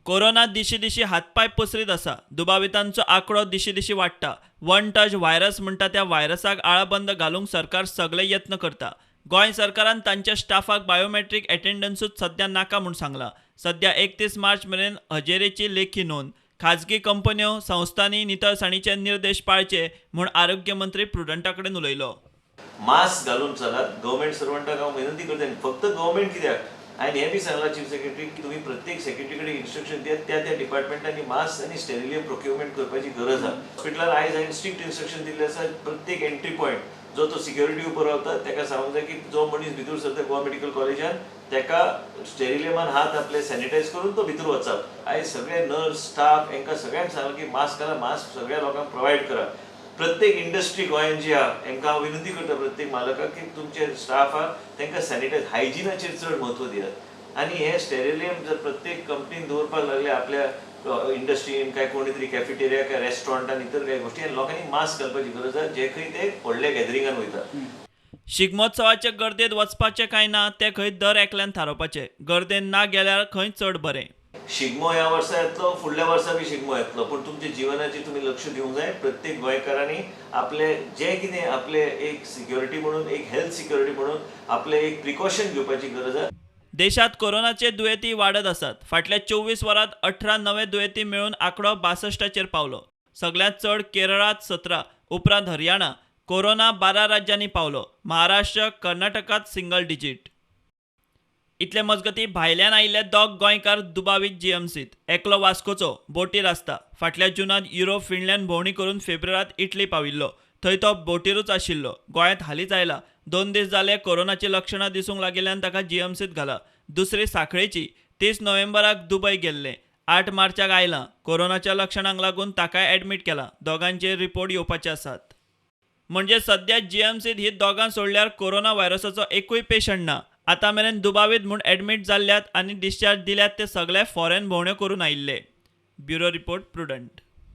Corona दिशी दिशी हातपाय पसरीत आसा. दुबावितांचो आंकडो दिशी दिशी वाडटा. वन टच व्हायरस म्हणटा त्या व्हायरसाक आळाबंद घालूंक सरकार सगळे यत्न करता. गोंय सरकारान तांच्या स्टाफाक बायोमेट्रीक एटेंडन्सूच सध्या नाका म्हूण सांगलां. सध्या 31 मार्च मेरेन हजेरेची लेखी नोंद. खाजगी कंपन्यो संस्थांनी नितळसाणीचे निर्देश पाळचे म्हूण आरोग्य मंत्री प्रुडंटा कडेन उलयलो. मास्क घालून चलात. गव्हर्मेंट सर्वंटाक हांव विनंती करता, फक्त गव्हर्मेंट कित्याक, हांवें हें बी सांगलां चीफ सेक्रेटरी की तुमी प्रत्येक सेक्रेटरी कडेन इन्स्ट्रक्शन दियात, त्या त्या डिपार्टमेंटांनी मास्क आनी स्टेरिलियम प्रोक्युरमेंट करपाची गरज आसा. हॉस्पिटलान आयज हांवें स्ट्रिक्ट इन्स्ट्रक्शन दिल्लें आसा, प्रत्येक एंट्री पॉयंट जो तो सिक्युरिटी उबो रावता ताका सांगूंक जाय की जो मनीस भितर सरता गोवा मेडिकल कॉलेजान ताका स्टेरिलियमान हात आपले सॅनिटायज करून तो भितर वचप. आयज सगळे नर्स स्टाफ हांकां सगळ्यांक सांगलां की मास्क घाला, मास्क सगळ्या लोकांक प्रोवायड करा. प्रत्येक इंडस्ट्री गोंयांत जी आहा हांकां हांव विनंती करता प्रत्येक मालकाक की तुमचे स्टाफ आहा तांकां सॅनिटायज, हायजिनाचेर चड म्हत्व दियात. आनी हे स्टेरिलियम जर प्रत्येक कंपनीन दवरपाक लागले आपल्या इंडस्ट्रीन, काय कोणी तरी कॅफेटेरिया काय रेस्टॉरंटान इतर काय गोष्टी, आनी लोकांनी मास्क घालपाची गरज आहा जे खंय ते व्हडल्या गॅदरिंगान वयता. शिगमोत्सवाचे गर्देत वचपाचें काय ना तें खंय दर एकल्यान थारोवपाचें. गर्देन ना गेल्यार खंय चड बरें. शिगमो ह्या वर्सा येतलो, फुडल्या वर्सा बी शिगमो येतलो, पूण तुमच्या जिवनाचेर तुमी लक्ष दिवंक जाय. प्रत्येक गोंयकारांनी आपले जे कितें आपले एक सिक्युरिटी म्हणून, एक हेल्थ सिक्युरिटी म्हणून आपले एक प्रिकॉशन घेवपाची गरज आसा. देशांत कोरोनाचे दुयेंती वाडत आसात. फाटल्या 24 वरांत 18 नवे दुयेंती मेळून आंकडो 62चेर पावलो. सगल्यांत चड केरळांत 17, उपरांत हरियाणा. कोरोना 12 राज्यांनी पावलो. महाराष्ट्र, कर्नाटकांत सिंगल डिजीट. इतले मजगती भायल्यान आयिल्ले 2 गोंयकार दुबावीत जीएमसीत. एकलो वास्कोचो, बोटीर आसता. फाटल्या जुनांत युरोप, फिनलँड भोंवडी करून फेब्रुवारांत इटली पाविल्लो. थंय तो बोटीरूच आशिल्लो. गोंयांत हालींच आयला. 2 दीस जाले कोरोनाची लक्षणां दिसूंक लागिल्ल्यान ताका जीएमसीत घाला. दुसरी सांखळेची, 30 नोव्हेंबराक दुबय गेल्ले. 8 मार्चाक आयलां. कोरोनाच्या लक्षणांक लागून ताकाय ॲडमीट केला. दोगांचे रिपोर्ट येवपाचे आसात. म्हणजे सध्या जीएमसीत ही दोगां सोडल्यार कोरोना व्हायरसाचो एकूय पेशंट ना. आतां मेरेन दुबावीत म्हूण ॲडमीट जाल्ल्यात आनी डिस्चार्ज दिल्यात ते सगळे फॉरेन भोंवड्यो करून आयिल्ले. Bureau report, Prudent.